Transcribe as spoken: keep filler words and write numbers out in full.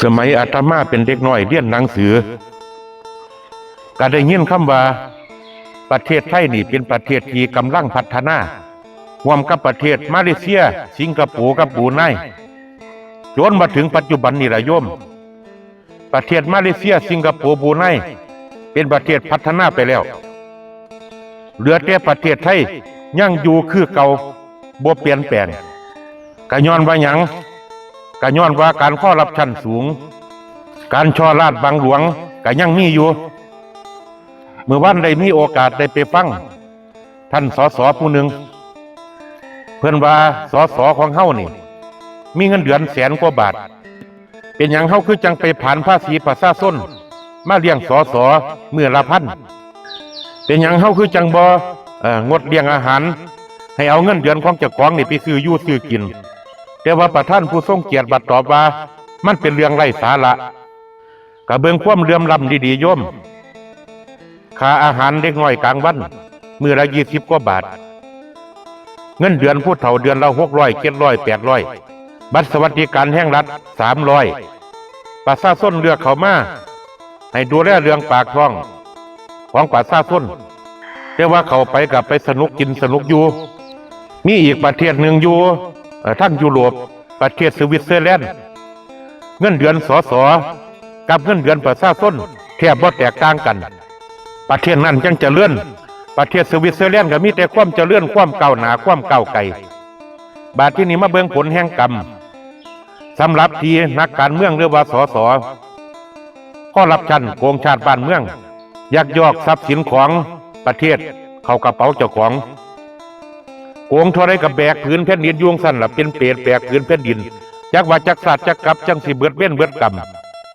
สมัยอาตมาเป็นเด็กน้อยเรียนหนังสือ ก็ได้ยินคำว่า ประเทศไทยนี่เป็นประเทศที่กำลังพัฒนา ร่วมกับประเทศมาเลเซีย สิงคโปร์ กับบรูไน จนมาถึงปัจจุบันนี่ล่ะโยม ประเทศมาเลเซีย สิงคโปร์ บรูไน เป็นประเทศพัฒนาไปแล้ว เหลือแต่ประเทศไทยยังอยู่คือเก่า บ่เปลี่ยนแปลง ก็ย้อนว่าหยัง ก็ย้อนว่าการคอร์รัปชันสูง การช่อราชบังหลวงก็ยังมีอยู่ มื้อวานได้มีโอกาสได้ไปฟัง ท่าน สส ผู้หนึ่ง เพิ่นว่า สส ของเฮานี่ มีเงินเดือนแสนกว่าบาท เป็นหยังเฮาคือจังไปผลานภาษีประชาชน มาเลี้ยง สส มื้อละพัน เป็นหยังเฮาคือจังบ่ เอ่อ งดเลี้ยงอาหาร ให้เอาเงินเดือนของเจ้าของนี่ไปซื้ออยู่ซื้อกิน แต่ว่าประธานผู้ทรงเกียรติบัดตอบว่า มันเป็นเรื่องไร้สาระ ก็เบิ่งความเหลื่อมล้ำดีๆ โยม ค่าอาหารเด็กน้อยกลางวัน มื้อละยี่สิบกว่าบาท เงินเดือนผู้เฒ่าเดือนละหกร้อย เจ็ดร้อย แปดร้อย บัตรสวัสดิการแห่งรัฐ สามร้อย ประชาชนเลือกเข้ามา ให้ดูแลเรื่องปากท้อง ของประชาชน แต่ว่าเข้าไปก็ไปสนุกกินสนุกอยู่ มีอีกประเทศหนึ่งอยู่ เอ่อ ทางยุโรป ประเทศสวิตเซอร์แลนด์ เงินเดือน สส กับเงินเดือนประชาชนแทบบ่แตกต่างกัน ประเทศนั้นจังเจริญ ประเทศสวิตเซอร์แลนด์ก็มีแต่ความเจริญ ความก้าวหน้า ความก้าวไกล บาดที่นี่มาเบิ่งผลแห่งกรรม สำหรับที่นักการเมืองหรือว่า สส คอร์รัปชัน โกงชาติบ้านเมือง ยักยอกทรัพย์สินของประเทศเข้ากระเป๋าเจ้าของ โกงเท่าใดก็แบกผืนแผ่นดินอยู่จั่งซั้นล่ะ เป็นเปรตแบกผืนแผ่นดิน จักว่าจักชาติจักกลับจั่งสิเบิดเวรเบิดกรรม